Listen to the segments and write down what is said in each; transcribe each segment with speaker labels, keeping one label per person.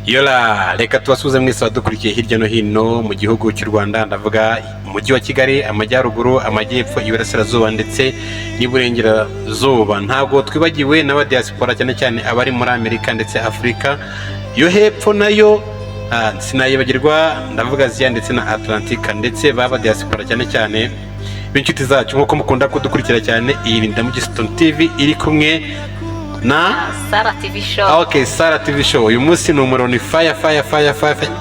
Speaker 1: Yola, reka tubasuhuze mwese abadukurikiye hirya no hino mu gihugu cy'u Rwanda. Ndavuga umujyi wa Kigali, amajyaruguru, amajyepfo, iburasirazuba ndetse n'iburengerazuba. Ntabwo twibagiwe n'abadiaspora, cyane cyane abari muri Amerika ndetse Afurika yo hepfo nayo sinayibagirwa, ndavuga Aziya ndetse na Atlantika, ndetse baba diaspora cyane cyane b'inshuti zacu nk'uko mukunda kudukurikira cyane. Iyi ni Ndamugiston TV iri kumwe na
Speaker 2: Sara TV Show.
Speaker 1: Okay, Sara TV Show. Uyu munsi ni umuriro, ni fire, fire, fire, fire, fire.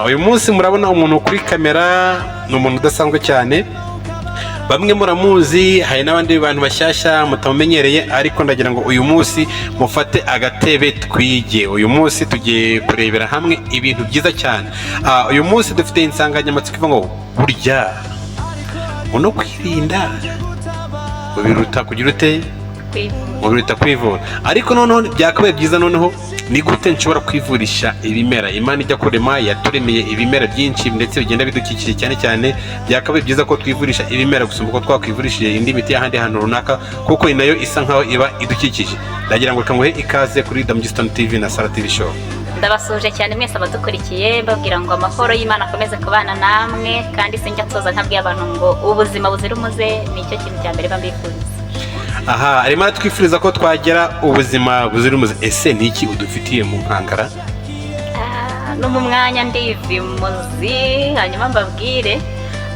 Speaker 1: Uyu munsi murabona umuntu kuri kamera ni umuntu udasanzwe cyane. Bamwe muramuzi, hari n'abandi bantu bashyashya mutamumenyereye, ariko ndagira ngo uyu munsi mufate agatebe twige. Uyu munsi tugiye kurebera hamwe ibintu byiza cyane. Uyu munsi dufite insanganyamatsiko ivuga ngo burya ngo no kwirinda biruta kugira ute?
Speaker 2: Kwivuza.
Speaker 1: Ngo biruta kwivura. Ariko noneho byakabaye byiza, noneho ni gute nshobora kwivurisha ibimera? Imana ijya kurema yaturemeye ibimera byinshi ndetse bigenda bidukikije cyane cyane. Byakabaye byiza ko twivurisha ibimera gusumba uko twakwivurishije indi miti y'ahandi hantu runaka, kuko nayo isa nkaho iba idukikije. Ndagira ngo reka nguhe ikaze kuri Damugiston TV na Sara TV Show.
Speaker 2: Ndabasuhuje cyane mwese abadukurikiye, mbabwira ngo amahoro y'Imana akomeze kubana namwe, kandi sinjya nsoza ntabwiye abantu ngo ubuzima buzira umuze nicyo kintu cya mbere mbifuriza.
Speaker 1: Aha arimo aratwifuriza ko twagira ubuzima buzira umuze. Ese ni iki udufitiye mu nkangara?
Speaker 2: No mu mwanya ndivimuzi hanyuma mbabwire,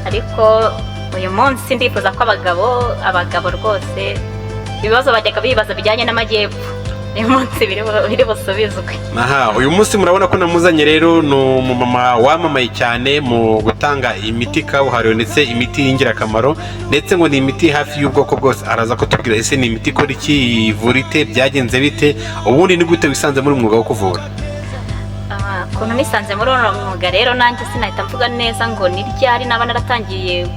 Speaker 2: ariko uyu munsi ndifuza ko abagabo rwose ibibazo bajyaga bibaza bijyanye n'amajyepfo uyu munsi biri busubizwe.
Speaker 1: Aha uyu munsi murabona ko namuzanye rero, ni umumama wamamaye cyane mu gutanga imiti kabuhariwe ndetse imiti y'ingirakamaro, ndetse ngo ni imiti hafi y'ubwoko bwose. Araza kutubwira ese ni imiti ikora iki, ivura ite, byagenze bite, ubundi ni gute wisanze muri umwuga wo kuvura?
Speaker 2: Ukuntu nisanze muri uno mwuga rero, nanjye sinahita mvuga neza ngo ni ryari naba naratangiye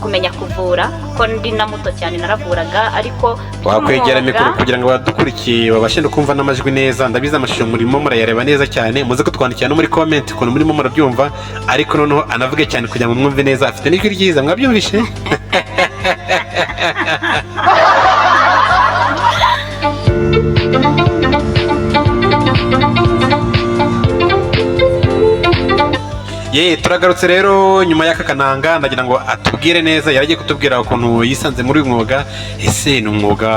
Speaker 2: kumenya kuvura, kuko ndi na muto cyane naravuraga, ariko
Speaker 1: Wakwegera
Speaker 2: by'umwuga-
Speaker 1: mikoro kugira ngo abadukurikiye babashe no kumva n'amajwi neza. Ndabizi amashusho murimo murayareba neza cyane, muze kutwandikira no muri comment ukuntu murimo murabyumva, ariko noneho anavuge cyane kugira ngo mwumve neza. Afite n'ijwi ryiza, mwabyumvishe. Ye, turagarutse rero nyuma y'aka kananga. Ndagira ngo atubwire neza, yaragiye kutubwira ukuntu yisanze muri uyu mwuga. Ese ni umwuga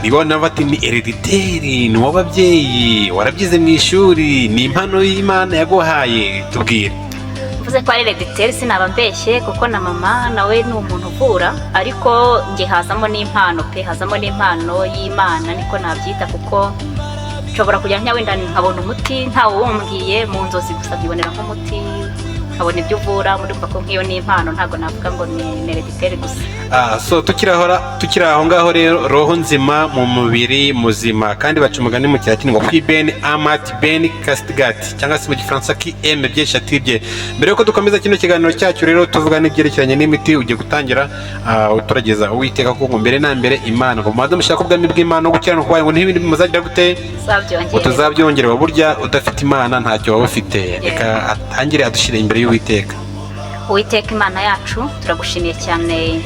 Speaker 1: nibona bati ni héréditaire, ni uw'ababyeyi, warabyize mu ishuri, ni impano y'Imana yaguhaye? Tubwire.
Speaker 2: Mvuze ko ari héréditaire sinaba mbeshye, kuko na mama nawe ni umuntu uvura, ariko njye hazamo n'impano pe, hazamo n'impano y'Imana niko nabyita, kuko nshobora kujya nka wenda nkabona umuti ntawe uwumbwiye, mu nzozi gusa nkibonera nk'umuti, nkabona ibyo uvura. Murumva ko nk'iyo ni impano, ntabwo navuga ngo ni héréditaire gusa.
Speaker 1: So tukiri aho ngaho rero, roho nzima mu mubiri muzima, kandi baca umugani mu Kilatini ngo qui bene amat bene castigat, cyangwa se mu Gifaransa qui aime bien châtie bien. Mbere yuko dukomeza kino kiganiro cyacu rero tuvuga n'ibyerekeranye n'imiti, ugiye gutangira uturageza Uwiteka, kuko ngo mbere na mbere Imana, ngo mubanze mushake ubwami bw'Imana no gukiranuka kwayo, ngo n'ibindi muzagira gute?
Speaker 2: Tuzabyongera.
Speaker 1: Ngo tuzabyongerwa. Burya udafite Imana ntacyo waba ufite. Reka atangire adushyire imbere y'Uwiteka.
Speaker 2: Uwiteka Imana yacu, turagushimiye cyane.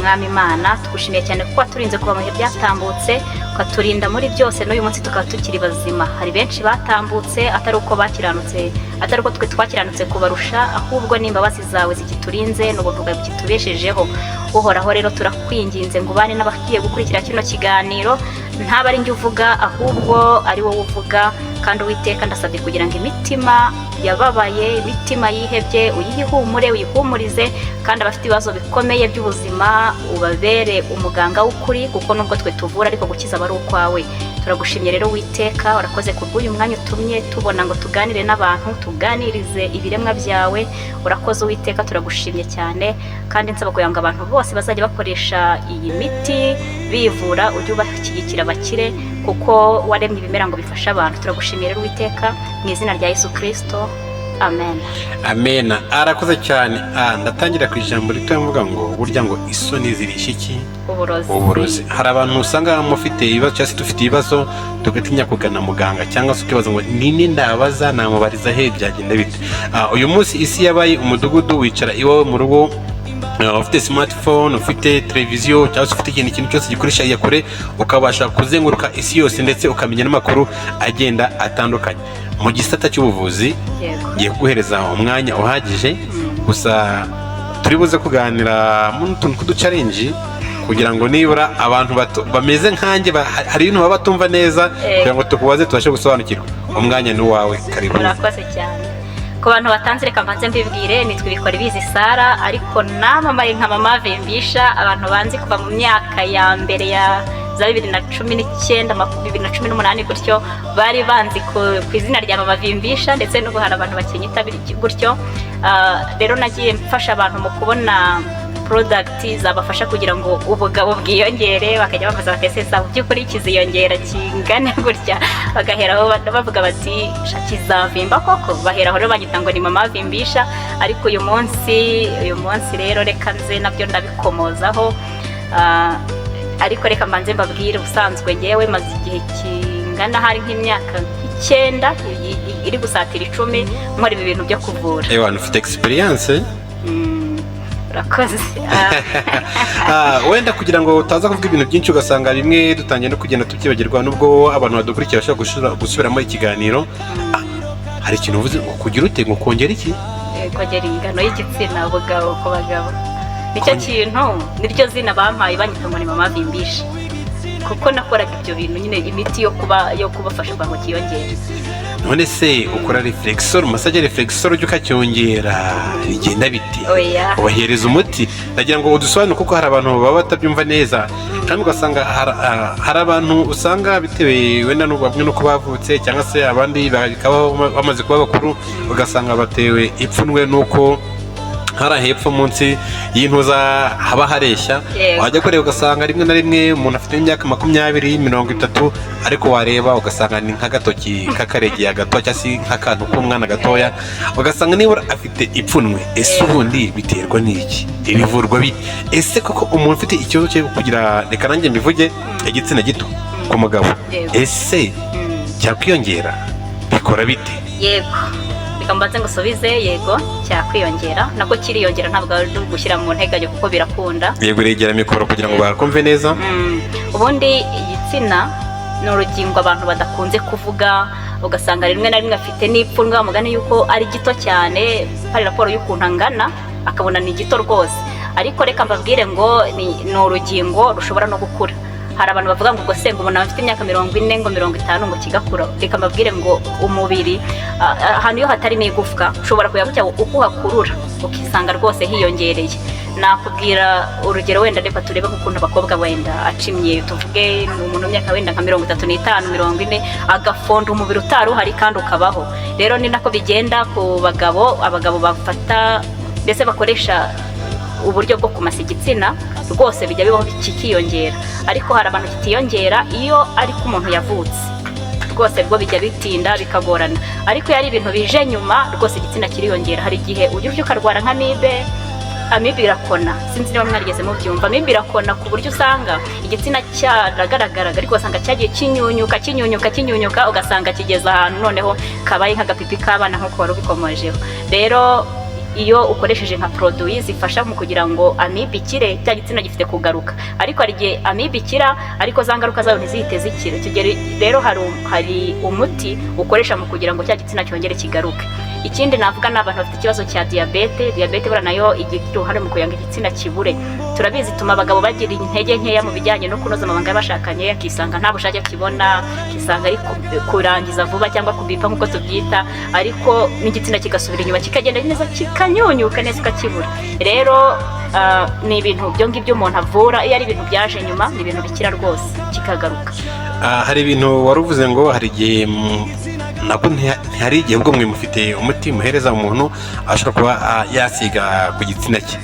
Speaker 2: Mwami Imana, tugushimiye cyane kuko waturinze kuva mu bihe byatambutse, ukaturinda muri byose, n'uyu munsi tukaba tukiri bazima. Hari benshi batambutse atari uko bakiranutse, atari uko twe twakiranutse kubarusha, ahubwo ni imbabazi zawe zikiturinze, ni ubuntu bwawe bukitubeshejeho. Uhoraho rero, turakwinginze ngo ubane n'abagiye gukurikira kino kiganiro, ntaba ari njye uvuga, ahubwo ari wowe uvuga. Kandi Uwiteka, ndasabye kugira ngo imitima yababaye, imitima yihebye, uyihe ihumure, uyihumurize, kandi abafite ibibazo bikomeye by'ubuzima ubabere umuganga w'ukuri, kuko nubwo twe tuvura ariko gukiza aba ari ukwawe. Turagushimye rero Witeka, warakoze ku bw'uyu mwanya utumye tubona ngo tuganire n'abantu, tuganirize ibiremwa byawe. Urakoze Uwiteka, turagushimye cyane. Kandi nsaba kugira ngo abantu bose bazajya bakoresha iyi miti bivura, ujye ubashyigikira bakire, kuko waremye ibimera ngo bifashe abantu. Turagushimiye rero Uwiteka, mu izina rya Yesu Kirisito, amen.
Speaker 1: Amena, arakoze cyane. Ndatangira ku ijambo rito mvuga ngo burya ngo isoni zirisha iki?
Speaker 2: Uburozi.
Speaker 1: Uburozi. Hari abantu usanga mufite ibibazo cyangwa se dufite ibibazo, tugatinya kugana muganga, cyangwa se ukibaza ngo nini ndabaza, namubariza he, byagenda bite? Uyu munsi isi yabaye umudugudu, wicara iwawe mu rugo. Ufite smartphone, ufite televiziyo, cyangwa se ufite ikindi kintu cyose gikoresha iyakure, ukabasha kuzenguruka isi yose, ndetse ukamenya n'amakuru agenda atandukanye mu gisata cy'ubuvuzi. Ngiye kuguhereza umwanya uhagije, gusa turi buze kuganira mu tuntu tw'uduchallenge kugira ngo nibura abantu bato bameze nkanjye hari ibintu baba batumva neza, kugira ngo tukubaze tubashe gusobanukirwa. Umwanya ni uwawe, karibu.
Speaker 2: Murakoze cyane. Ku bantu batanze, reka mbanze mbibwire, nitwa Ibikora Ibizi Sara, ariko namamaye nka Mama Vimbisha. Abantu banzi kuva mu myaka ya mbere ya za 2019, 2018 gutyo, bari banzi ku izina rya Mama Vimbisha, ndetse n'ubu hari abantu bakinyita gutyo. Rero nagiye mfasha abantu mu kubona product zabafasha kugira ngo ubugabo bwiyongere, bakajya bavuza bati: "Ese mu by'ukuri kiziyongera kingane gutya?" Bagaheraho bavuga bati: "Sha, kizavimba koko?" Baheraho rero banyita ngo ni Mama Vimbisha. Ariko uyu munsi rero reka nze nabyo ndabikomozaho. Ariko reka mbanze mbabwire, ubusanzwe ngewe maze igihe kingana hari nk'imyaka nk' 9 iri gusatira 10 nkora ibi bintu byo kuvura.
Speaker 1: Ewana, ufite experience.
Speaker 2: Urakoze.
Speaker 1: Wenda kugira ngo utaza kuvuga ibintu byinshi, ugasanga bimwe dutangiye no kugenda tubyibagirwa, nubwo abantu badukurikira bashobora gusubiramo ikiganiro. Hari ikintu uvuze ngo kugira ute, ngo kongera iki?
Speaker 2: Kongera ingano y'igitsina, ubugabo ku bagabo, nicyo kintu, niryo zina bampaye, banyita ngo ni Mama Vimbisha kuko nakoraga ibyo bintu nyine, imiti yo kubafasha kugira ngo kiyongere.
Speaker 1: None se ukora reflexology, massage reflexology, ukacyongera, bigenda bite?
Speaker 2: Oya.
Speaker 1: Ubahereza umuti? Ndagira ngo udusobanure, kuko hari abantu baba batabyumva neza, kandi ugasanga hari abantu usanga bitewe wenda bamwe n'uko bavutse, cyangwa se abandi bakaba bamaze kuba bakuru, ugasanga batewe ipfunwe n'uko hari hepfo munsi y'intuza haba hareshya. Wajya kureba ugasanga rimwe na rimwe umuntu afite imyaka 20, 30, ariko wareba ugasanga ni nk'agatoki k'akaregeya gato, cyangwa se nk'akantu k'umwana gatoya, ugasanga nibura afite ipfunwe. Ese ubundi biterwa n'iki? Bivurwa bite? Ese koko umuntu ufite ikibazo cyo kugira, reka nanjye mbivuge, igitsina gito ku mugabo, ese cyakwiyongera? Bikora bite?
Speaker 2: Yego, reka mbanze ngusubize. Yego, cyakwiyongera, nako kiriyongera, ntabwo ari ugushyira mu nteganyo kuko birakunda.
Speaker 1: Yego, regera mikoro kugira ngo bakumve neza.
Speaker 2: Ubundi igitsina ni urugingo abantu badakunze kuvuga, ugasanga rimwe na rimwe afite n'ipfunwe, mugani yuko ari gito cyane, hari raporo y'ukuntu angana akabona ni gito rwose. Ariko reka mbabwire ngo ni urugingo rushobora no gukura. Hari abantu bavuga ngo ubwo se ngo umuntu aba afite imyaka 40, ngo 50, ngo kigakura. Reka mbabwire ngo umubiri, ahantu iyo hatarimo igufwa, ushobora kujya gutya uko uhakurura ukisanga rwose hiyongereye. Nakubwira urugero wenda, reka turebe nk'ukuntu abakobwa wenda aca imyeyo, tuvuge ni umuntu w'imyaka wenda nka 35, 40, agafonda umubiri utari uhari kandi ukabaho. Rero ni nako bigenda ku bagabo. Abagabo bafata, mbese bakoresha uburyo bwo kumasa igitsina, rwose bijya bibaho kikiyongera. Ariko hari abantu kitiyongera iyo ariko umuntu yavutse, rwose bwo bijya bitinda bikagorana. Ariko iyo ari ibintu bije nyuma, rwose igitsina kiriyongera. Hari igihe ujya urya ukarwara nk'amibe. Amibe irakona, sinzi niba mwarigeze mubyumva. Amibe irakona ku buryo usanga igitsina cyaragaragaraga, ariko ugasanga cyagiye kinyunyuka, kinyunyuka, kinyunyuka, ugasanga kigeze ahantu noneho kabaye nk'agapipi k'abana, nk'uko wari ubikomojeho. Rero iyo ukoresheje nka produit zifasha mu kugira ngo amibe ikire, cya gitsina gifite kugaruka. Ariko hari igihe amibe ikira, ariko za ngaruka zayo ntizihite zikira. Icyo gihe rero hari umuti ukoresha mu kugira ngo cya gitsina cyongere kigaruke. Ikindi navuga ni abantu bafite ikibazo cya diyabete. Diyabete buriya nayo igira uruhare mu kugira ngo igitsina kibure. Turabizi, ituma abagabo bagira intege nkeya mu bijyanye no kunoza amabanga y'abashakanye, akisanga nta bushake akibona, akisanga ari kurangiza vuba cyangwa kubipa nk'uko tubyita, ariko n'igitsina kigasubira inyuma, kikagenda neza, kikanyunyuka neza, ukakibura. Rero ni ibintu ibyo ngibyo umuntu avura. Iyo ari ibintu byaje nyuma, ni ibintu bikira rwose kikagaruka.
Speaker 1: Hari ibintu wari uvuze ngo hari igihe nabwo ntihari igihe ubwo mwe mufite umuti muhereza umuntu ashobora kuba yasiga ku gitsina cye,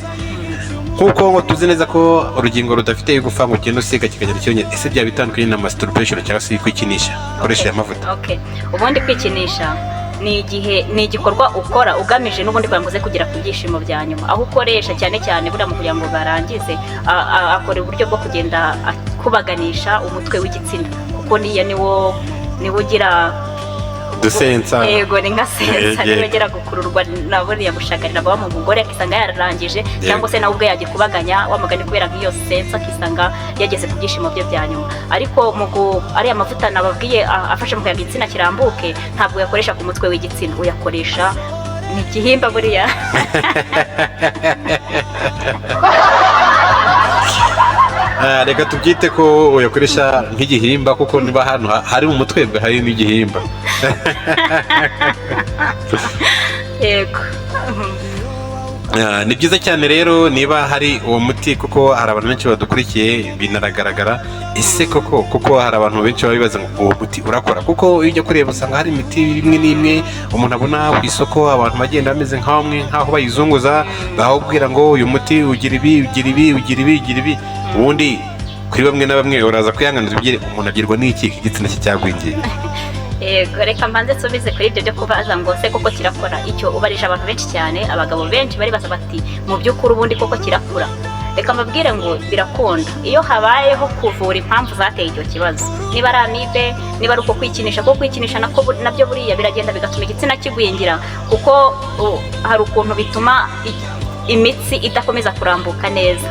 Speaker 1: nk'uko ngo tuzi neza ko urugingo rudafite igufa ngo ugende usiga kikagenda cyiyongera. Ese byaba bitandukanye na masturbation cyangwa se kwikinisha ukoresheje amavuta?
Speaker 2: Okay. Ubundi kwikinisha ni igihe, ni igikorwa ukora ugamije n'ubundi kugira ngo uze kugera ku byishimo bya nyuma, aho ukoresha cyane cyane buriya mu kugira ngo barangize, akora uburyo bwo kugenda akubaganisha umutwe w'igitsina, kuko niyo niwo ugira
Speaker 1: Dusensa.
Speaker 2: Yego, ni nka sensa.
Speaker 1: Yego.
Speaker 2: Ntiyongera gukururwa na buriya bushagarira buba mu mugore, akisanga yararangije, cyangwa se nawe ubwe yajya kubaganya wa mugani kubera nk'iyo sensa, akisanga yageze ku byishimo bye bya nyuma. Ariko ariya mavuta nababwiye afasha mu kugira ngo igitsina kirambuke, ntabwo uyakoresha ku mutwe w'igitsina, uyakoresha ni igihimba buriya.
Speaker 1: Reka tubyite ko uyakoresha nk'igihimba, kuko niba hano hari mu mutwe bwe hari n'igihimba.
Speaker 2: Yego.
Speaker 1: Ni byiza cyane rero niba hari uwo muti, kuko hari abantu benshi badukurikiye binaragaragara. Ese koko, kuko hari abantu benshi baba bibaza ngo uwo muti urakora? Kuko iyo ujya kureba usanga hari imiti imwe n'imwe umuntu abona ku isoko, abantu bagenda bameze nk'amwe nk'aho bayizunguza, bakakubwira ngo uyu muti ugira ibi, ugira ibi, ugira ibi, ugira ibi. Ubundi kuri bamwe na bamwe uraza kwihanganira ubwire umuntu abwirwa n'iki ko igitsina cye cyagwingiye?
Speaker 2: Yego, reka mbanze nsubize kuri ibyo byo kubaza ngo se koko kirakora. Icyo ubarije abantu benshi cyane, abagabo benshi baribaza bati: mu by'ukuri ubundi koko kirakura? Reka mbabwire ngo birakunda iyo habayeho kuvura impamvu zateye icyo kibazo, niba ari amibe, niba ari uko kwikinisha, kuko kwikinisha nako nabyo buriya biragenda bigatuma igitsina kigwingira, kuko hari ukuntu bituma imitsi idakomeza kurambuka neza,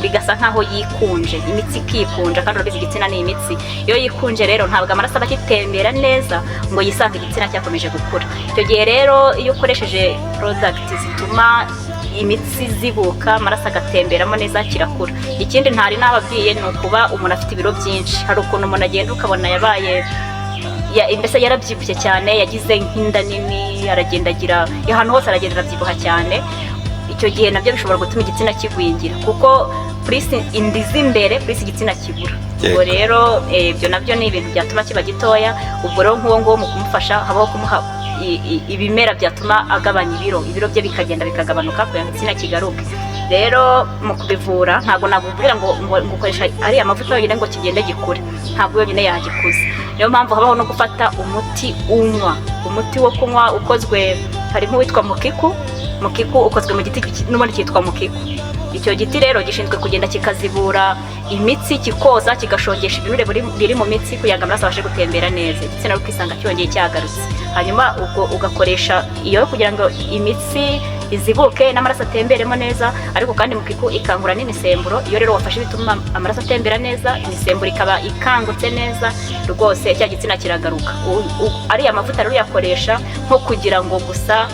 Speaker 2: bigasa nkaho yikunje, imitsi ikikunja. Kandi urabizi, igitsina ni imitsi. Iyo yikunje rero ntabwo amaraso aba agitembera neza ngo yisange igitsina cyakomeje gukura. Icyo gihe rero iyo ukoresheje product zituma imitsi izibuka, amaraso agatemberamo neza, kirakura. Ikindi ntari nababwiye ni ukuba umuntu afite ibiro byinshi. Hari ukuntu umuntu agenda ukabona yabaye mbese yarabyibushye cyane, yagize nk'inda nini, aragenda agira ahantu hose, aragenda arabyibuha cyane. Icyo gihe nabyo bishobora gutuma igitsina kigwingira, kuko plus inda z'imbere, plus igitsina kibura. Ubwo rero ibyo nabyo ni ibintu byatuma kiba gitoya. Ubwo rero nk'uwo nguwo mu kumufasha habaho kumuha ibimera byatuma agabanya ibiro, ibiro bye bikagenda bikagabanuka kugira ngo igitsina kigaruke. Rero mu kubivura ntabwo nakubwira ngo ukoresha ariya mavuta yonyine ngo kigende gikure, ntabwo yonyine yagikuza. Niyo mpamvu habaho no gufata umuti unywa, umuti wo kunywa ukozwe, hari nk'uwitwa mukiku. Mukiku ukozwe mu giti n'ubundi cyitwa mukiku. Icyo giti rero gishinzwe kugenda kikazibura imitsi, kikoza, kigashongesha ibinure biri mu mitsi kugira ngo amaraso abashe gutembera neza, igitsina rero ukisanga cyongeye cyagarutse. Hanyuma ubwo ugakoresha iyo kugira ngo imitsi izibuke n'amaraso atemberemo neza. Ariko kandi mukiku ikangura n'imisemburo. Iyo rero wafashe ibituma amaraso atembera neza, imisemburo ikaba ikangutse neza, rwose cya gitsina kiragaruka. Ariya mavuta rero uyakoresha nko kugira ngo gusa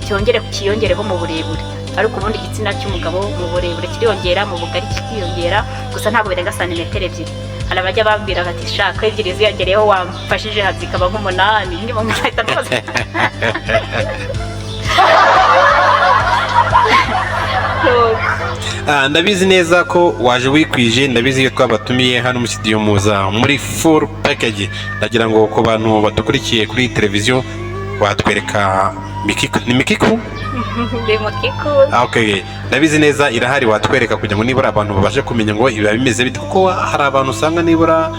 Speaker 2: cyongere kiyongereho mu burebure, ariko ubundi igitsina cy'umugabo mu burebure kiriyongera, mu bugari kikiyongera, gusa ntabwo birenga santimetero 2. Hari abajya bambwira bati: shaka ebyiri ziyongereyeho wamfashije zikaba nk'umunani. Niba umuntu ahita amubaza. Nuko.
Speaker 1: Ndabizi neza ko waje wikwije. Ndabizi iyo twabatumiye hano muri studio muza muri full package. Ndagira ngo ku bantu badukurikiye kuri televiziyo watwereka mikiku, ni mikiku?
Speaker 2: Ndi mukiku.
Speaker 1: Okay, ndabizi neza irahari. Watwereka kugira ngo nibura abantu babashe kumenya ngo biba bimeze bite, kuko hari abantu usanga nibura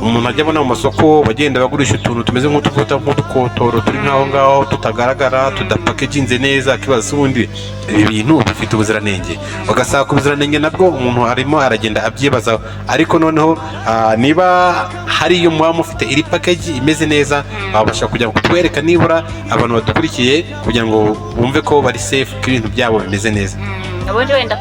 Speaker 1: umuntu ajya abona mu masoko bagenda bagurisha utuntu tumeze nk'utuvuta, nk'udukotoro turi nk'aho ngaho, tutagaragara, tudapakeginze neza, akibaza se ubundi ibi bintu bifite ubuziranenge? Ugasanga ku buziranenge nabwo umuntu arimo aragenda abyibazaho. Ariko noneho niba hari iyo muba mufite iri package imeze neza, wabasha kugira ngo kutwereka nibura abantu badukurikiye kugira ngo bumve ko bari safe, ko ibintu byabo bimeze neza.
Speaker 2: Ubundi wenda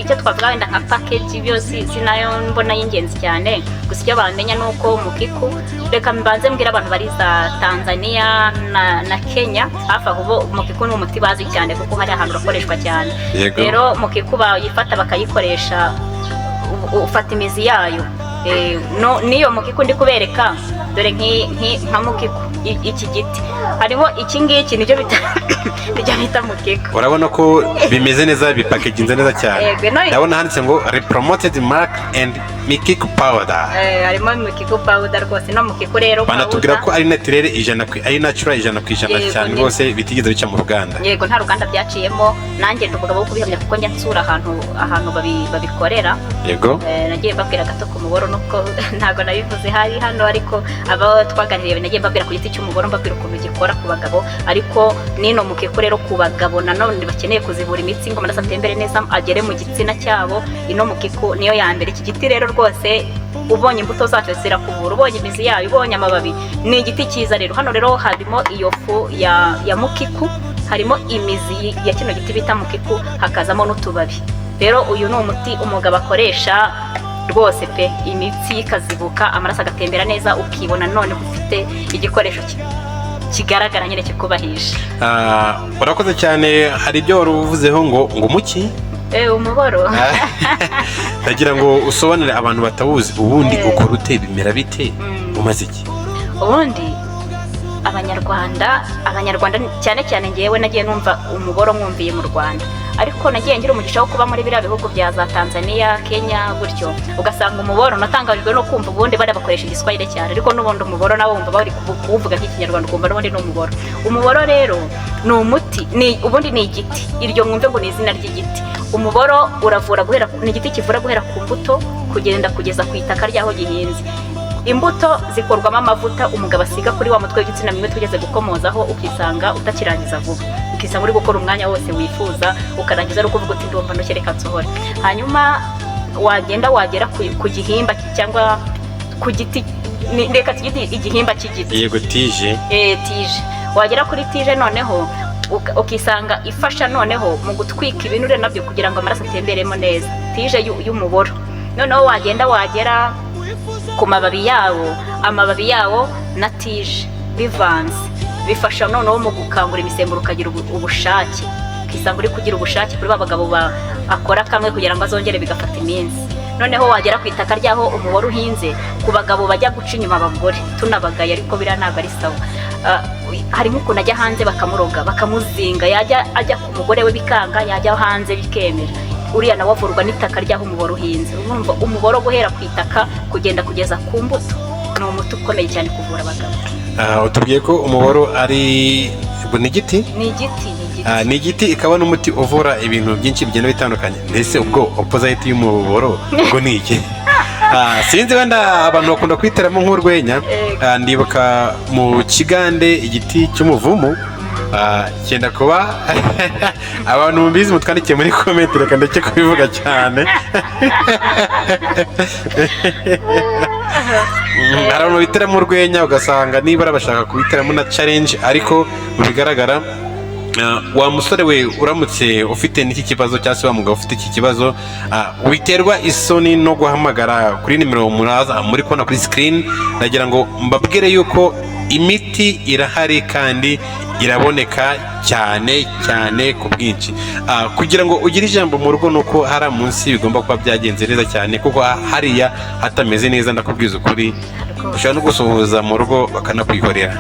Speaker 2: icyo twavuga wenda nka package byo si nayo mbona y'ingenzi cyane. Gusa icyo bamenya ni uko mukiku, reka mbanze mbwira abantu bari za Tanzania na Kenya hafi aho, bo mukiku ni umuti bazi cyane kuko hari ahantu urakoreshwa cyane. Rero mukiku bayifata bakayikoresha, ufata imizi yayo. No, n'iyo mukiku ndi kubereka, dore nka mukiku, iki giti hariho iki ngiki nicyo bita mukiku.
Speaker 1: Urabona ko bimeze neza, bipakeginze neza cyane.
Speaker 2: Yego,
Speaker 1: Ndabona handitse ngo repromoted mark and mikiku powder.
Speaker 2: Harimo mukiku powder rwose, no mukiku rero
Speaker 1: Banatubwira
Speaker 2: powder.
Speaker 1: ko ari naturel ijana ku ari natural 100% cyane rwose, bitigeze bica mu ruganda.
Speaker 2: Yego, nta ruganda byaciyemo. Nanjye ndi umugabo wo kubihamya kuko njya nsura ahantu babikorera. Nagiye mbabwira gato ku muboro, nubwo ntabwo nabivuze hari hano, ariko abo twaganiriye nagiye mbabwira ku giti cy'umuboro, mbabwira ukuntu gikora ku bagabo. Ariko nino mukiku rero ku bagabo nanone bakeneye kuzibura imitsi ngo amaraso atembere neza agere mu gitsina cyabo, ino mukiku niyo ya mbere. Iki giti rero rwose Ubonye imbuto zacyo zirakuvura, ubonye imizi yayo, ubonye amababi, ni igiti cyiza. Rero hano rero harimo iyo fu ya mukiku, harimo imizi ya kino giti bita mukiku, hakazamo n'utubabi. Rero uyu ni umuti umugabo akoresha rwose pe, imitsi ikazibuka, amaraso agatembera neza, ukibona none ufite igikoresho kigaragara nyine kikubahisha.
Speaker 1: Ah, urakoze cyane. Hari ibyo wari uvuzeho ngo umuki?
Speaker 2: Umuboro.
Speaker 1: Ndagira ngo usobanurire abantu batawuzi ubundi ukora ute, bimera bite, umaze iki?
Speaker 2: Ubundi abanyarwanda cyane cyane, ngewe nagiye numva umuboro mwumviye mu Rwanda, ariko nagiye ngira umugisha wo kuba muri biriya bihugu bya za Tanzania, Kenya gutyo, ugasanga umuboro, natangajwe no kumva ubundi bariya bakoresha Igiswahili cyane, ariko n'ubundi umuboro nabo wumva bari kuwuvuga nk'Ikinyarwanda, ukumva n'ubundi ni umuboro. Umuboro rero ni umuti, ni ubundi ni igiti, iryo mwumve ngo ni izina ry'igiti. Umuboro uravura guhera, ni igiti kivura guhera ku mbuto kugenda kugeza ku itaka ry'aho gihinze. Imbuto zikorwamo amavuta umugabo asiga kuri wa mutwe w'igitsina mimwe tugeze gukomozaho, ukisanga utakirangiza vuba, ukisanga uri gukora umwanya wose wifuza, ukarangiza ari ukuvuga uti: "Ndumva ndushye, reka nsohore." Hanyuma wagenda wagera ku gihimba cyangwa ku giti, reka tugite igihimba cy'igiti.
Speaker 1: Yego, tige.
Speaker 2: Tige. Wagera kuri tige noneho ukisanga ifasha noneho mu gutwika ibinure nabyo kugira ngo amaraso atemberemo neza, tige y'umuboro. Noneho wagenda wagera ku mababi yawo, amababi yawo na tige bivanze bifasha noneho mu gukangura imisemburo, ukagira ubushake, ukisanga uri kugira ubushake kuri ba bagabo akora kamwe kugira ngo azongere bigafata iminsi. Noneho wagera ku itaka ry'aho umuboro uhinze, ku bagabo bajya guca inyuma abagore, tunabagaye ariko biriya ntabwo ari sawa. Ah, harimo ukuntu ajya hanze bakamuroga, bakamuzinga, yajya ajya ku mugore we bikanga, yajya hanze bikemera. Uriya nawe avurwa n'itaka ry'aho umuboro uhinze. Urumva umuboro guhera ku itaka kugenda kugeza ku mbuto ni umuti ukomeye cyane kuvura abagabo.
Speaker 1: Ah, utubwiye ko umuboro ari ni igiti?
Speaker 2: Ni igiti, ni igiti.
Speaker 1: Ah, ni igiti, ikaba n'umuti uvura ibintu byinshi bigenda bitandukanye. Mbese ubwo opposite y'umuboro ubwo ni iki? Ah, sinzi, wenda abantu bakunda kwiteramo nk'urwenya.
Speaker 2: Yego.
Speaker 1: Ah, ndibuka mu Kigande igiti cy'umuvumu, cyenda kuba, abantu mubizi mutwandikiye muri comment, reka ndeke kubivuga cyane. Hari abantu biteramo urwenya, ugasanga nibura bashaka kubiteramo na challenge, ariko mu bigaragara, wa musore we uramutse ufite n'iki kibazo, cyangwa se wa mugabo ufite iki kibazo, witerwa isoni no guhamagara kuri nimero muraza muri kubona kuri screen. Ndagira ngo mbabwire yuko imiti irahari kandi iraboneka cyane cyane ku bwinshi. Kugira ngo ugire ijambo mu rugo nuko hariya munsi bigomba kuba byagenze neza cyane, kuko hariya hatameze neza, ndakubwiza ukuri, ushobora no gusuhuza mu rugo bakanakwihorera.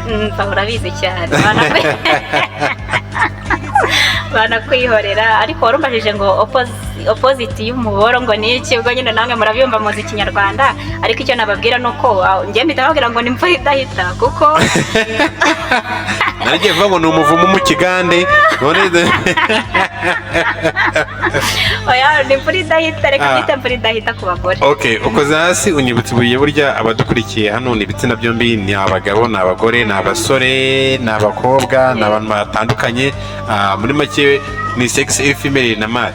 Speaker 2: Urabizi cyane. Banakwihorera. Ariko warumbajije ngo opposite y'umuboro ngo ni iki? Ubwo nyine namwe murabyumva, muzi Ikinyarwanda. Ariko icyo nababwira ni uko njye mpita babwira ngo ni imvura idahita, kuko
Speaker 1: Narigiye kuvuga ngo ni umuvumo mu Kigande none.
Speaker 2: Oya, ni imvura idahita, reka
Speaker 1: Ah.
Speaker 2: mbyite imvura idahita ku bagore.
Speaker 1: Okay, ukoze hasi unyibutsa ibuye. Burya abadukurikiye hano ni ibitsina byombi, ni abagabo, ni abagore, ni abasore, ni abakobwa, ni abantu batandukanye. Muri make ni sex female na male.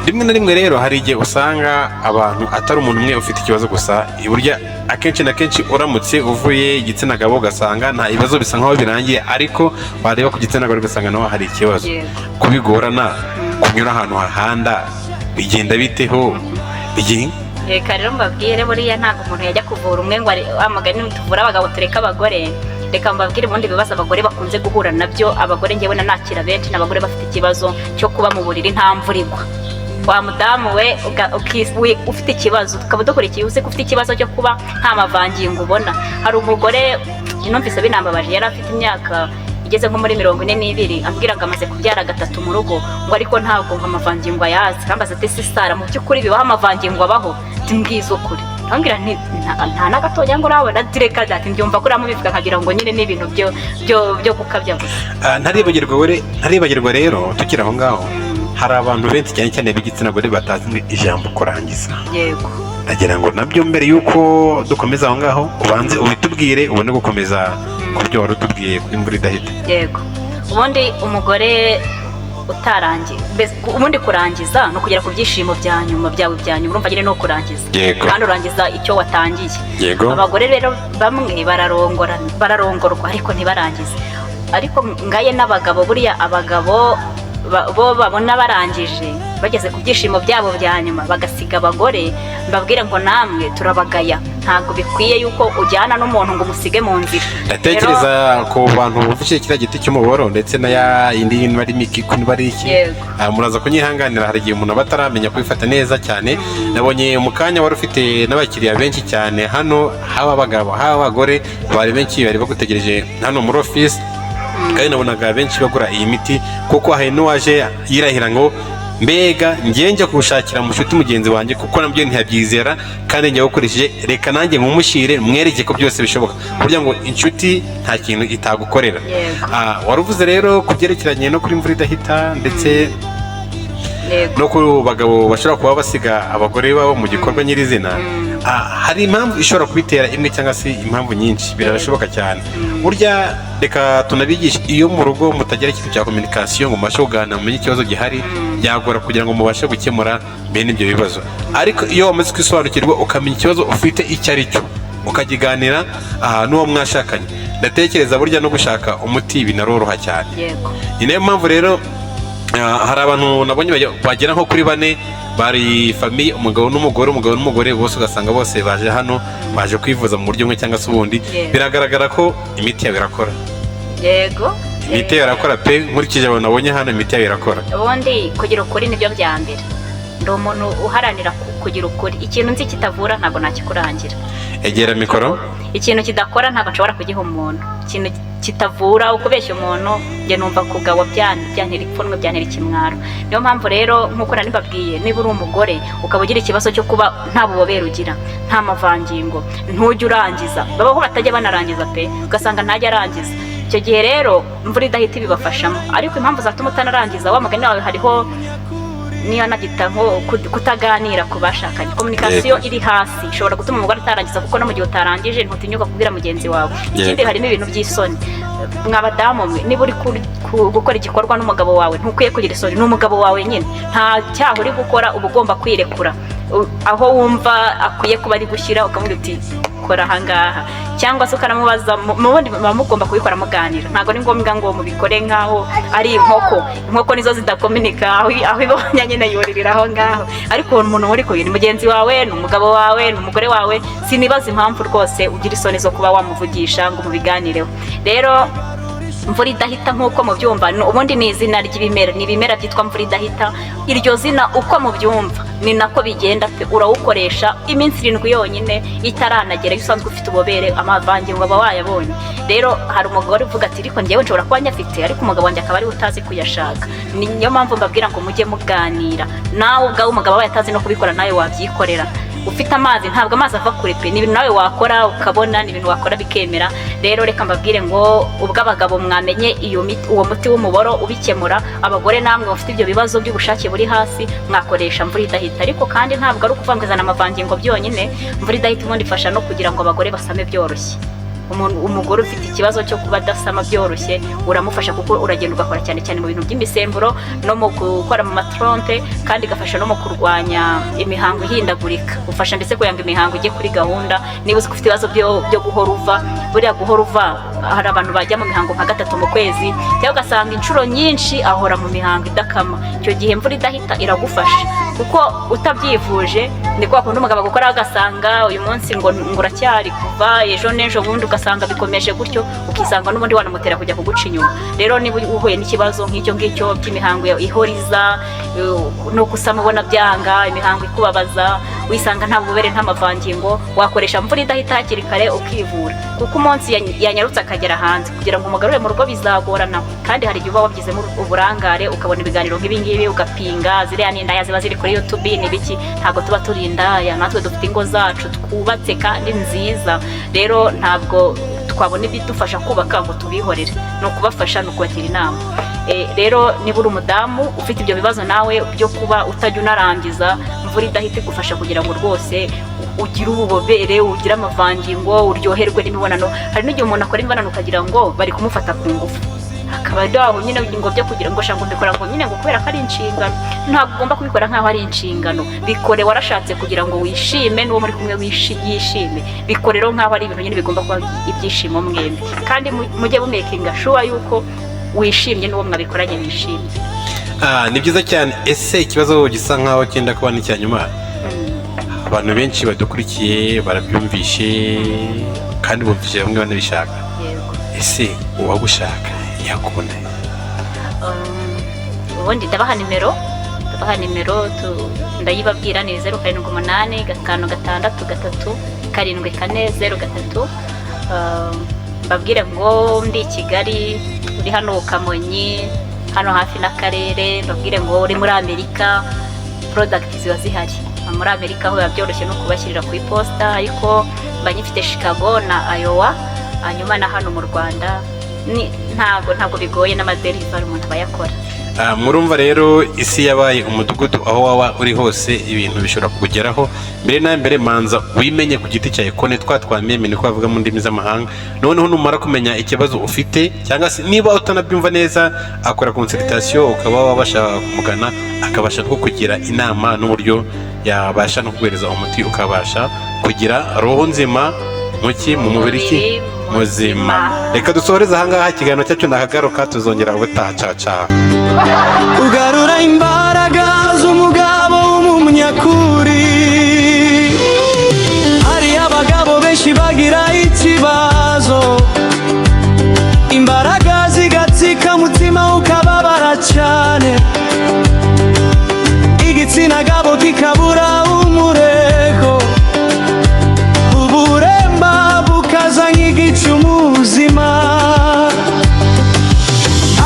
Speaker 1: Rimwe na rimwe rero hari igihe usanga abantu atari umuntu umwe ufite ikibazo gusa. Burya akenshi na kenshi uramutse uvuye igitsina gabo ugasanga nta ibibazo, bisa nkaho birangiye, ariko wareba ku gitsina gore ugasanga naho hari ikibazo. Kubigorana kunyura ahantu hahanda bigenda biteho?
Speaker 2: Reka rero mbabwire, buriya ntabwo umuntu yajya kuvura umwe ngo wa mugani tuvure abagabo tureke abagore. Reka mbabwire ubundi ibibazo abagore bakunze guhura nabyo. Abagore ngewe nanakira benshi ni abagore bafite ikibazo cyo kuba mu buriri nta mvura igwa. Wa mudamu we ufite ikibazo, tukaba dukurikiye, uzi ko ufite ikibazo cyo kuba nta mavangingo ubona. Hari umugore numvise binambabaje, yari afite imyaka igeze nko muri 42, ambwira ngo amaze kubyara gatatu mu rugo, ngo ariko ntabwo ngo amavangingo ayazi. Arambaza ati: "Si Sara, mu by'ukuri bibaho, amavangingo abaho?" Mbwiza ukuri. Ndamubwira nti: "Nta na gatoya ngo urabona." Ati: "Reka dati, mbyumva ko uramubivuga nkagira ngo nyine ni ibintu byo gukabya gusa."
Speaker 1: Ah, ntaribagirwa rero, tukiri aho ngaho, hari abantu benshi cyane cyane b'igitsina gore batazi ijambo kurangiza. Ndagira ngo nabyo mbere y'uko dukomeza aho ngaho ubanze ubitubwire, ubone gukomeza ku byo wari utubwiye kuri imvura idahita.
Speaker 2: Yego, ubundi umugore Utarangiye, ubundi kurangiza ni ukugera ku byishimo bya nyuma byawe bya nyuma, urumva nyine ni ukurangiza. Kandi urangiza icyo watangiye. Abagore rero bamwe bararongora, bararongorwa ariko ntibarangize. Ariko ngaye n'abagabo, buriya abagabo bo babona barangije, bageze ku byishimo byabo bya nyuma, bagasiga abagore. Mbabwire ngo namwe turabagaya, ntabwo bikwiye yuko ujyana n'umuntu ngo umusige mu nzira.
Speaker 1: Ndatekereza ku bantu bumvise kiriya giti cy'umuboro ndetse na ya indi niba ari mikiku, niba ari iki. Muraza kunyihanganira, hari igihe umuntu aba ataramenya kubifata neza cyane. Nabonye mu kanya wari ufite n'abakiriya benshi cyane hano, haba abagabo haba abagore, bari benshi bari bagutegereje hano muri ofisi, kandi nabonaga benshi bagura iyi miti, kuko hari n'uwaje yirahira ngo mbega ngiye njya kuwushakira mushuti mugenzi wanjye, kuko nabyo ntiyabyizera, kandi njya gukoresheje, reka nanjye nkumushyire mwereke ko byose bishoboka, burya ngo inshuti nta kintu itagukorera. Wari uvuze rero ku byerekeranye no kuri imvura idahita ndetse no ku bagabo bashobora kuba basiga abagore babo mu gikorwa nyirizina. Hari impamvu ishobora kubitera imwe cyangwa se impamvu nyinshi, birashoboka cyane. Burya reka tunabigishe, iyo mu rugo mutagira ikintu cya communication ngo mubashe kuganira, mumenye ikibazo gihari, byagora kugira ngo mubashe gukemura bene ibyo bibazo. Ariko iyo wamaze kwisobanukirwa, ukamenya ikibazo ufite icyo ari cyo, ukakiganira n'uwo mwashakanye, ndatekereza burya no gushaka umuti binaroroha cyane. Ni nayo mpamvu rero hari abantu nabonye bagera nko kuri bane, bari famille, umugabo n'umugore, umugabo n'umugore, bose ugasanga bose baje hano, baje kwivuza mu buryo bumwe cyangwa se ubundi. Biragaragara ko imiti yabo irakora. Imiti yabo irakora pe, nkurikije abantu nabonye hano, imiti yabo irakora.
Speaker 2: Ubundi kugira ukuri nibyo bya mbere. Ndi umuntu uharanira kugira ukuri. Ikintu nzi kitavura ntabwo nakikurangira.
Speaker 1: Egera mikoro.
Speaker 2: Ikintu kidakora ntabwo nshobora kugiha umuntu. Ikintu kitavura, ukubeshya umuntu, njye numva kugawa byantera ipfunwe, byantera ikimwaro. Niyo mpamvu rero, nk'uko nari mbabwiye, niba uri umugore ukaba ugira ikibazo cyo kuba nta bubobere ugira, nta mavangingo, ntujya urangiza, babaho batajya banarangiza pe, ugasanga ntajya arangiza, icyo gihe rero imvura idahita ibibafashamo. Ariko impamvu zatuma utanarangiza, wa mugani wawe, hariho niyo nabyita nko kutaganira ku bashakanye, communication iri hasi ishobora gutuma umugore atarangiza, kuko no mu gihe utarangije ntutinyuka kubwira mugenzi wawe. Ikindi, harimo ibintu by'isoni. Mwa badamu mwe, niba uri gukora igikorwa n'umugabo wawe, ntukwiye kugira isoni, ni umugabo wawe nyine, nta cyaha uri gukora, uba ugomba kwirekura. Aho wumva akwiye kuba ari gushyira, ukamubwira uti "Kora ahangaha", cyangwa se ukanamubaza. Mu bundi muba mugomba kubikora muganira, ntabwo ari ngombwa ngo mubikore nk'aho ari inkoko. Inkoko nizo zidakominika, aho ibonye nyine yuririra aho ngaho. Ariko uwo muntu muri kumwe ni mugenzi wawe, ni umugabo wawe, ni umugore wawe, sinibaza impamvu rwose ugira isoni zo kuba wamuvugisha ngo mubiganireho. Rero mvura idahita, nk'uko mubyumva, ubundi ni izina ry'ibimera, ni ibimera byitwa mvura idahita. Iryo zina uko mubyumva ni nako bigenda pe. Urawukoresha iminsi 7 yonyine itaranagera, iyo usanzwe ufite ububobere, amavangingo aba wayabonye. Rero hari umugore uvuga ati "Ariko njyewe nshobora kuba nyafite, ariko umugabo wanjye akaba ariwe utazi kuyashaka." Niyo mpamvu mbabwira ngo mujye muganira. Nawe ubwawe, umugabo abaye atazi no kubikora, nawe wabyikorera. Ufite amazi, ntabwo amazi ava kure pe, ni ibintu nawe wakora ukabona, ni ibintu wakora bikemera. Rero reka mbabwire ngo ubwo abagabo mwamenye iyo miti, uwo muti w'umuboro ubikemura, abagore namwe mufite ibyo bibazo by'ubushake buri hasi, mwakoresha mvura idahita. Ariko kandi ntabwo ari ukuvuga ngo izana amavangingo byonyine. Mvura idahita ubundi ifasha no kugira ngo abagore basame byoroshye. Umugore ufite ikibazo cyo kuba adasama byoroshye, uramufasha, kuko uragenda ugakora cyane cyane mu bintu by'imisemburo no mu gukora mu ma trompes, kandi igafasha no mu kurwanya imihango ihindagurika. Ufasha ndetse kugira ngo imihango ijye kuri gahunda. Niba uzi ko ufite ibibazo byo guhora uva, buriya guhora uva, hari abantu bajya mu mihango nka gatatu mu kwezi, cyangwa ugasanga inshuro nyinshi ahora mu mihango idakama, icyo gihe imvura idahita iragufasha, kuko utabyivuje ni kwa kundi umugabo agukora agasanga uyu munsi ngo uracyari kuva, ejo n'ejo bundi ugasanga bikomeje gutyo, ukisanga n'ubundi wanamutera kujya kuguca inyuma. Rero niba uhuye n'ikibazo nk'icyo ngicyo by'imihango ihora iza, no gusama ubona byanga, imihango ikubabaza, wisanga nta bubobere, nta mavangingo, wakoresha mvura idahita hakiri kare ukivura, kuko umunsi yanyarutse akagera hanze, kugira ngo umugarure mu rugo bizagorana. Kandi hari igihe uba wabyizemo uburangare, ukabona ibiganiro nk'ibi ngibi ugapinga, ziriya ni indaya ziba ziri kuri YouTube, ni biki. Ntabwo tuba turi indaya, natwe dufite ingo zacu twubatse kandi nziza. Rero ntabwo twabona ibidufasha kubaka ngo tubihorere, ni ukubafasha, ni ukubagira inama. Rero niba uri umudamu ufite ibyo bibazo nawe byo kuba utajya unarangiza, imvura idahita igufasha kugira ngo rwose ugire ububobere, ugire amavangingo, uryoherwe n'imibonano. Hari n'igihe umuntu akora imibonano ukagira ngo bari kumufata ku ngufu. Akaba aho nyine ngo byo kugira ngo shaka mbikora ngo nyine ngo kubera ko ari inshingano. Ntabwo ugomba kubikora nk'aho ari inshingano. Bikore warashatse kugira ngo wishime, n'uwo muri kumwe yishime. Bikore rero nk'aho ari ibintu nyine bigomba kuba ibyishimo mwembi, kandi mujye mumakinga sure yuko wishimye n'uwo mwabikoranye bishimye.
Speaker 1: Ah, ni byiza cyane. Ese ikibazo gisa nkaho cyenda kuba n'icya nyuma, abantu benshi badukurikiye barabyumvishe kandi bumvishe bamwe banabishaka.
Speaker 2: Yego.
Speaker 1: Ese uwagushaka yakubona?
Speaker 2: Ubundi ndabaha nimero, ndayibabwira, ni 0785637403. Mbabwire ngo ndi i Kigali, uri hano Kamonyi, hano hafi n'akarere. Mbabwire ngo uri muri Amerika, product ziba zihari muri Amerika, aho biba byoroshye no kubashyirira ku iposita, ariko mba nyifite Chicago na Iowa, hanyuma na hano mu Rwanda. Ntabwo bigoye, n'amadelivery umuntu aba yakora.
Speaker 1: Ah, murumva rero isi yabaye umudugudu, aho waba uri hose ibintu bishobora kukugeraho. Mbere na mbere manza wimenye ku giti cyawe, kone twa twameme, niko bavuga mu ndimi z'amahanga. Noneho numara kumenya ikibazo ufite, cyangwa se niba utanabyumva neza, akora consultation, ukaba wabasha kumugana, akabasha kukugira inama n'uburyo yabasha no kuguhereza umuti, ukabasha kugira roho nzima muki mu mubiri ki muzima. Reka dusohoreze ahangaha ikiganiro cyacu, nakagaruka, tuzongera ubutaha. Caca.
Speaker 3: Ugarura imbaraga z'umugabo w'umunyakuri. Hari abagabo benshi bagira ikibazo, imbaraga zigatsika, umutima ukababara cyane, igitsina gabo kikabura umurego, uburemba bukaza nk'igicu mu buzima.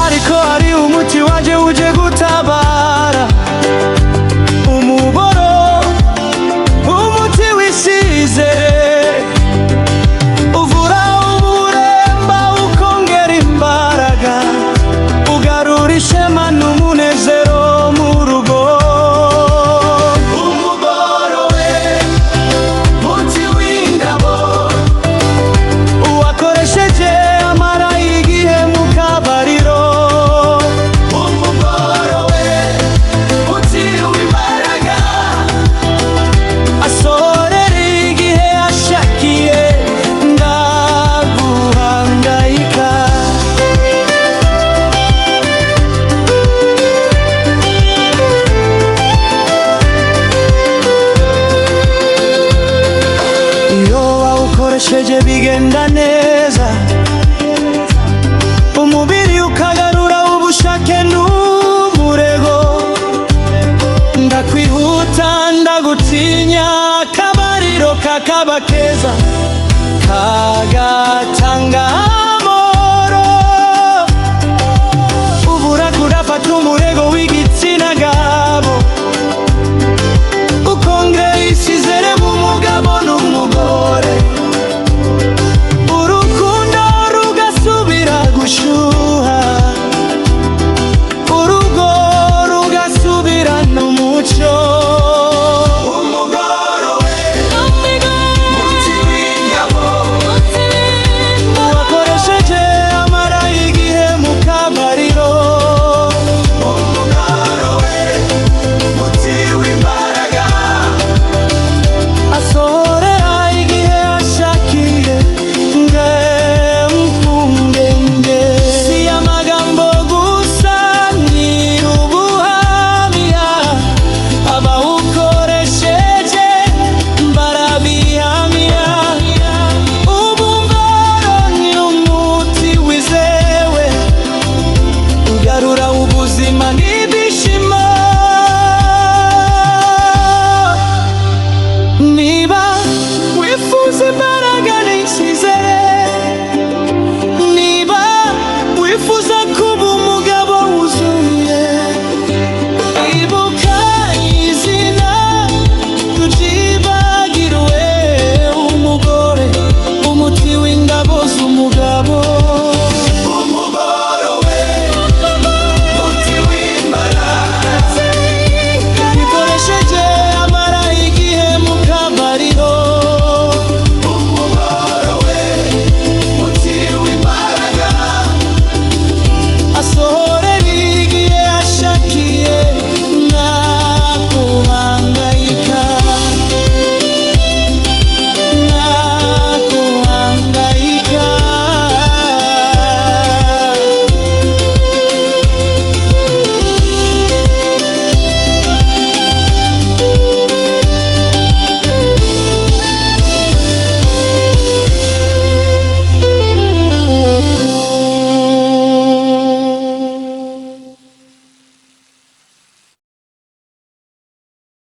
Speaker 3: Ariko hari umuti waje uje gutabara: umuboro, umuti w'icyizere, uvura uburemba, ukongera imbaraga, ugarura ishema n'umunezero mu rugo. Umuboro we, muti w'ingabo, uwakoresheje amara igihe mu kabariro. Umuboro we, muti w'imbaraga, asorera igihe ashakiye, ndaguhangayika. Iyo wawukoresheje bigenda neza, umubiri ukagarura ubushake n'umurego. Ndakwihuta, ndagutinya, akabariro kakaba keza, kagatanga.